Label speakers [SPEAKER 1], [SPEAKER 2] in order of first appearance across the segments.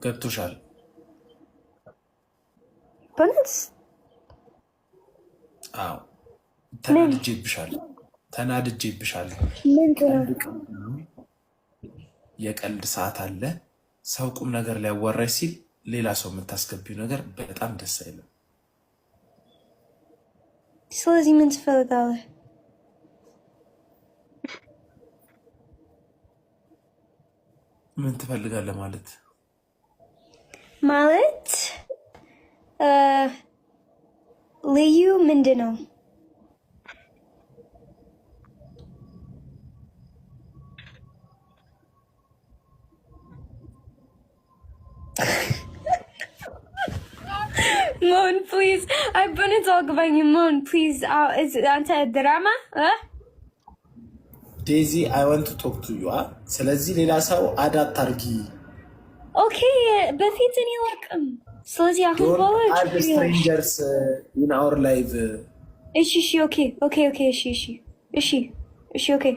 [SPEAKER 1] ገብቶሻል?
[SPEAKER 2] በእውነት?
[SPEAKER 1] አዎ።
[SPEAKER 2] ምን?
[SPEAKER 1] ተናድጄብሻለሁ፣ ተናድጄብሻለሁ።
[SPEAKER 2] ምንድን ነው?
[SPEAKER 1] የቀልድ ሰዓት አለ። ሰው ቁም ነገር ሊያዋራሽ ሲል ሌላ ሰው የምታስገቢው ነገር በጣም ደስ አይልም።
[SPEAKER 2] ስለዚህ ምን ትፈልጋለህ?
[SPEAKER 1] ምን ትፈልጋለህ ማለት?
[SPEAKER 2] ማለት ልዩ ምንድን ነው? ሞን please፣ አይ በእውነት አልገባኝም። ሞን please፣ አንተ ድራማ?
[SPEAKER 1] ዴዚ፣ I want talk to you። ስለዚህ ሌላ ሰው add አታርጊ።
[SPEAKER 2] Okay፣ በፊት እኔ አላውቅም። ስለዚህ አሁን በኋላ
[SPEAKER 1] Strangers in our live.
[SPEAKER 2] እሺ እሺ okay እሺ እሺ እሺ እሺ okay.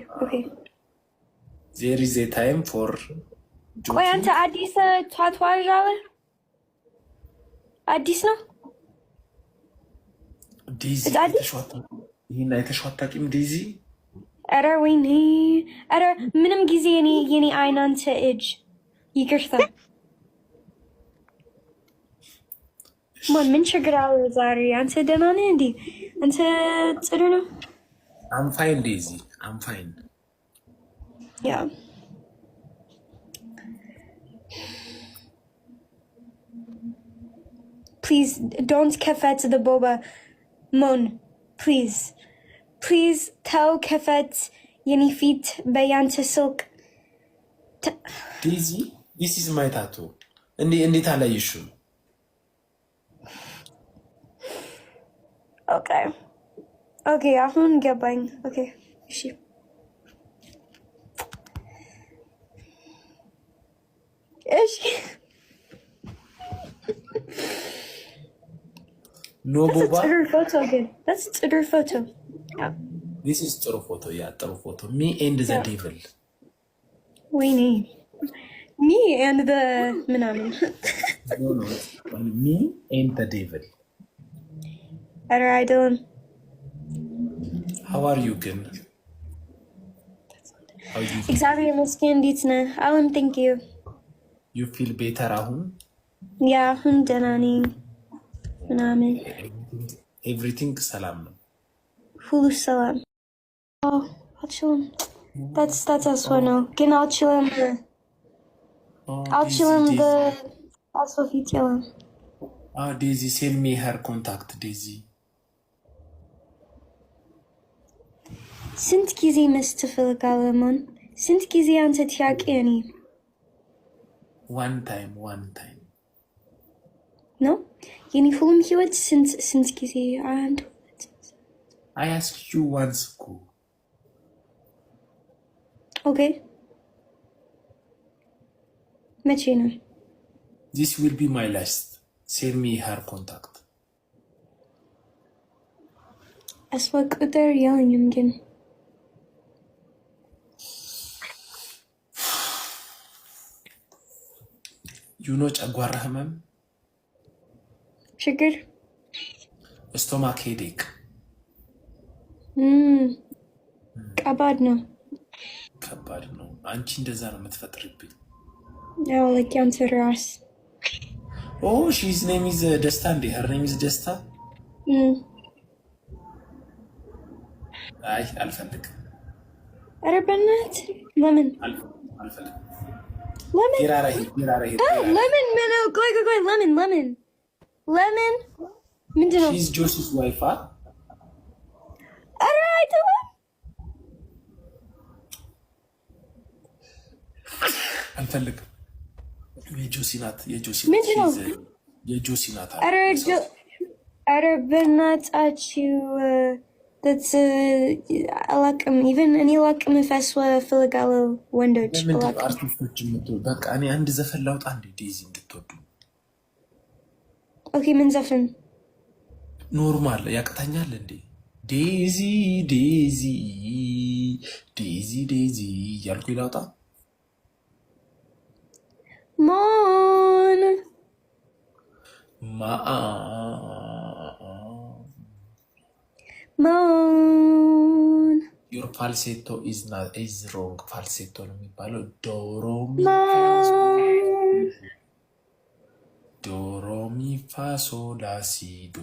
[SPEAKER 1] There is a time for
[SPEAKER 2] ቆይ፣ አንተ አዲስ tattoo አለ? አዲስ ነው?
[SPEAKER 1] ዴዚ፣ ይህን አይተሽው አታውቂም ዴዚ?
[SPEAKER 2] ኧረ ወይኔ፣ ኧረ ምንም ጊዜ የኔ አይን አንተ እጅ፣ ይቅርታ። ሞን፣ ምን ችግር አለ ዛሬ? አንተ ደህና ነህ እንዴ? አንተ ጥሩ ነው?
[SPEAKER 1] I'm fine ዴዚ፣ I'm fine.
[SPEAKER 2] Yeah. Please don't ከፈት the ቦባ። ሞን፣ please, please ተው፣ ከፈት የኔ ፊት በያንተ ስልክ።
[SPEAKER 1] ዴዚ፣ this is my tattoo። እንዴት አላየሽም?
[SPEAKER 2] Okay, አሁን ገባኝ። Okay, እሺ እሺ።
[SPEAKER 1] No ቦባ።
[SPEAKER 2] ጥሩ ፎቶ ግን፣ that's ጥሩ ፎቶ።
[SPEAKER 1] This is ጥሩ ፎቶ፣ yeah፣ ጥሩ ፎቶ፣ me and the devil.
[SPEAKER 2] ወይኔ፣ me and the ምናምን።
[SPEAKER 1] Me and the devil.
[SPEAKER 2] ኧረ አይደለም።
[SPEAKER 1] How are you ግን?
[SPEAKER 2] እግዚአብሔር ይመስገን። እንዴት ነህ? አለም፣ thank you.
[SPEAKER 1] You feel better አሁን?
[SPEAKER 2] Yeah፣ አሁን ደህና ነኝ ምናምን።
[SPEAKER 1] Everything ሰላም ነው?
[SPEAKER 2] ሁሉ ሰላም። አልችልም። That's እሷ ነው ግን አልችልም፣ አልችልም። በእሷ ፊት የለም።
[SPEAKER 1] ዴዚ፣ send me her contact ዴዚ።
[SPEAKER 2] ስንት ጊዜ ምስ ትፈልጋለህ ሞን? ስንት ጊዜ አንተ ጥያቄ እኔ?
[SPEAKER 1] One time, one time.
[SPEAKER 2] ነው የኔ ሁሉም ህይወት ስንት ስንት ጊዜ? አንድ ሁለት።
[SPEAKER 1] I ask you once እኮ።
[SPEAKER 2] Okay፣ መቼ ነው?
[SPEAKER 1] This will be my last. Send me her contact.
[SPEAKER 2] እሷ ቁጥር የለኝም ግን።
[SPEAKER 1] You know ጨጓራ ህመም?
[SPEAKER 2] ችግር?
[SPEAKER 1] Stomach headache.
[SPEAKER 2] ከባድ ነው።
[SPEAKER 1] ከባድ ነው። አንቺ እንደዛ ነው የምትፈጥሪብኝ።
[SPEAKER 2] ያው like ያንተ ራስ።
[SPEAKER 1] Oh, she's name is ደስታ እንዴ? Her name is ደስታ። አይ፣ አልፈልግም።
[SPEAKER 2] ኧረ በእናትህ ለምን?
[SPEAKER 1] አልፈልግም።
[SPEAKER 2] ለምን? ለምን? ምን? ቆይ ቆይ ቆይ፣ ለምን ለምን ለምን? ምንድን ነው?
[SPEAKER 1] She's Jossy's wife.
[SPEAKER 2] ኧረ አይደለም።
[SPEAKER 1] አልፈልግም። የጆሲ ናት። የጆሲ።
[SPEAKER 2] ምንድን ነው?
[SPEAKER 1] የጆሲ ናት።
[SPEAKER 2] ኧረ በእናታችሁ፣ አላቅም። Even እኔ አላቅም። ፈስወ እፈልጋለሁ ወንዶች።
[SPEAKER 1] አርቲስቶች በቃ እኔ አንድ ዘፈን ላውጣ እንዴ ዴዚ እንድትወዱ?
[SPEAKER 2] Okay፣ ምን ዘፈን?
[SPEAKER 1] Normal ያቅተኛል እንዴ? ዴዚ ዴዚ ዴዚ ዴዚ እያልኩ ላውጣ?
[SPEAKER 2] ሞን።
[SPEAKER 1] ማአ
[SPEAKER 2] ሞን
[SPEAKER 1] Your falsetto is wrong። Falsetto ነው የሚባለው። ዶሮሚ
[SPEAKER 2] ሞን
[SPEAKER 1] ዶሮሚ ፋሶላሲዶ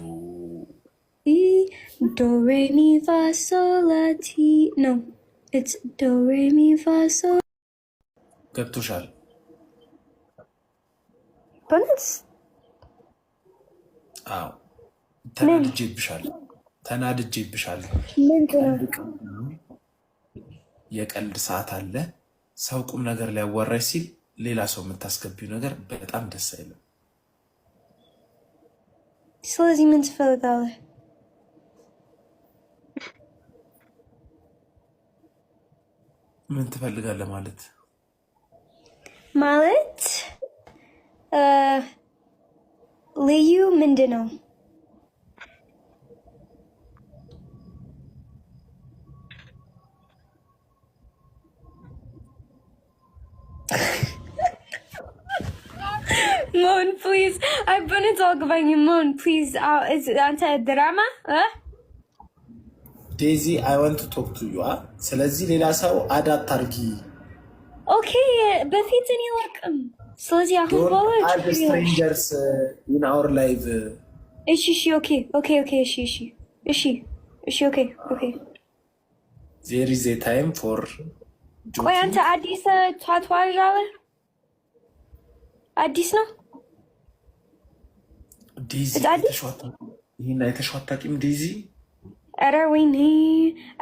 [SPEAKER 2] ዶ ሬ ሚ ፋ ሶ ላ ቲ, no, it's ዶ ሬ ሚ ፋ ሶ።
[SPEAKER 1] ገብቶሻል?
[SPEAKER 2] በእውነት?
[SPEAKER 1] አዎ፣ ተናድጄብሻለሁ። ተናድጄብሻለሁ።
[SPEAKER 2] ምንድን ነው?
[SPEAKER 1] የቀልድ ሰዓት አለ። ሰው ቁም ነገር ሊያዋራሽ ሲል ሌላ ሰው የምታስገቢው ነገር በጣም ደስ አይልም።
[SPEAKER 2] ስለዚህ ምን ትፈልጋለህ?
[SPEAKER 1] ምን ትፈልጋለህ ማለት?
[SPEAKER 2] ማለት ልዩ ምንድን ነው? ሞን please፣ አይ በእውነት አልገባኝም። ሞን please፣ አንተ ድራማ?
[SPEAKER 1] ዴዚ፣ I want talk to you። ስለዚህ ሌላ ሰው add አታርጊ።
[SPEAKER 2] Okay፣ በፊት እኔ አላውቅም። ስለዚህ አሁን በኋላ
[SPEAKER 1] Strangers in our live.
[SPEAKER 2] እሺ፣ okay፣ እሺ፣ okay.
[SPEAKER 1] There is a time for
[SPEAKER 2] ቆይ፣ አንተ አዲስ tattoo አለ? አዲስ ነው?
[SPEAKER 1] ዴዚ፣ ይህን አይተሽው አታውቂም ዴዚ?
[SPEAKER 2] ኧረ ወይኔ፣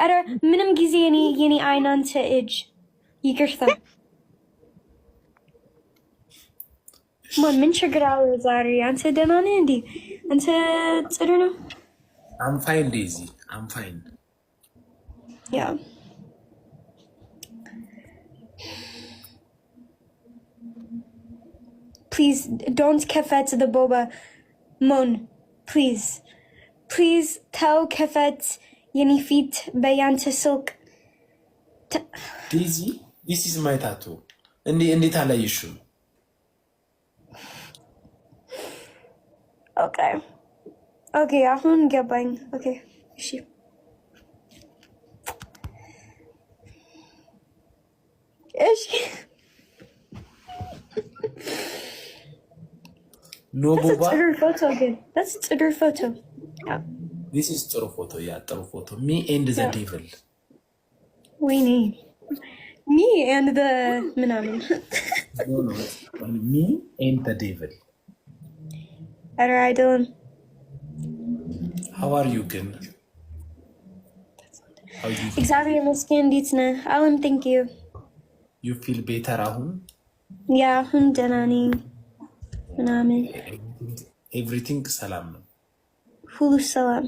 [SPEAKER 2] ኧረ ምንም ጊዜ የኔ አይን አንተ እጅ፣ ይቅርታ። ምን ችግር አለ ዛሬ? አንተ ደህና ነህ እንዴ? አንተ ጥሩ ነው?
[SPEAKER 1] I'm fine ዴዚ፣ I'm fine.
[SPEAKER 2] Yeah. Please don't ከፈት the boba. ሞን please, please ተው ከፈት የኔ ፊት በያንተ ስልክ።
[SPEAKER 1] ዴዚ፣ this is my tattoo። እንዴት አላየሽም?
[SPEAKER 2] Okay, አሁን ገባኝ። Okay፣ እሺ።
[SPEAKER 1] No boba.
[SPEAKER 2] ጥሩ ፎቶ ግን፣ ጥሩ ፎቶ።
[SPEAKER 1] This is ጥሩ ፎቶ፣ yeah፣ ጥሩ ፎቶ፣ me and the devil.
[SPEAKER 2] ወይኔ፣ me and the ምናምን።
[SPEAKER 1] Me and the devil.
[SPEAKER 2] ኧረ አይደለም።
[SPEAKER 1] How are you ግን?
[SPEAKER 2] እግዚአብሔር ይመስገን። እንዴት ነህ አለም? Thank you.
[SPEAKER 1] You feel better አሁን?
[SPEAKER 2] Yeah፣ አሁን ደህና ነኝ ምናምን።
[SPEAKER 1] Everything ሰላም ነው?
[SPEAKER 2] ሁሉ ሰላም።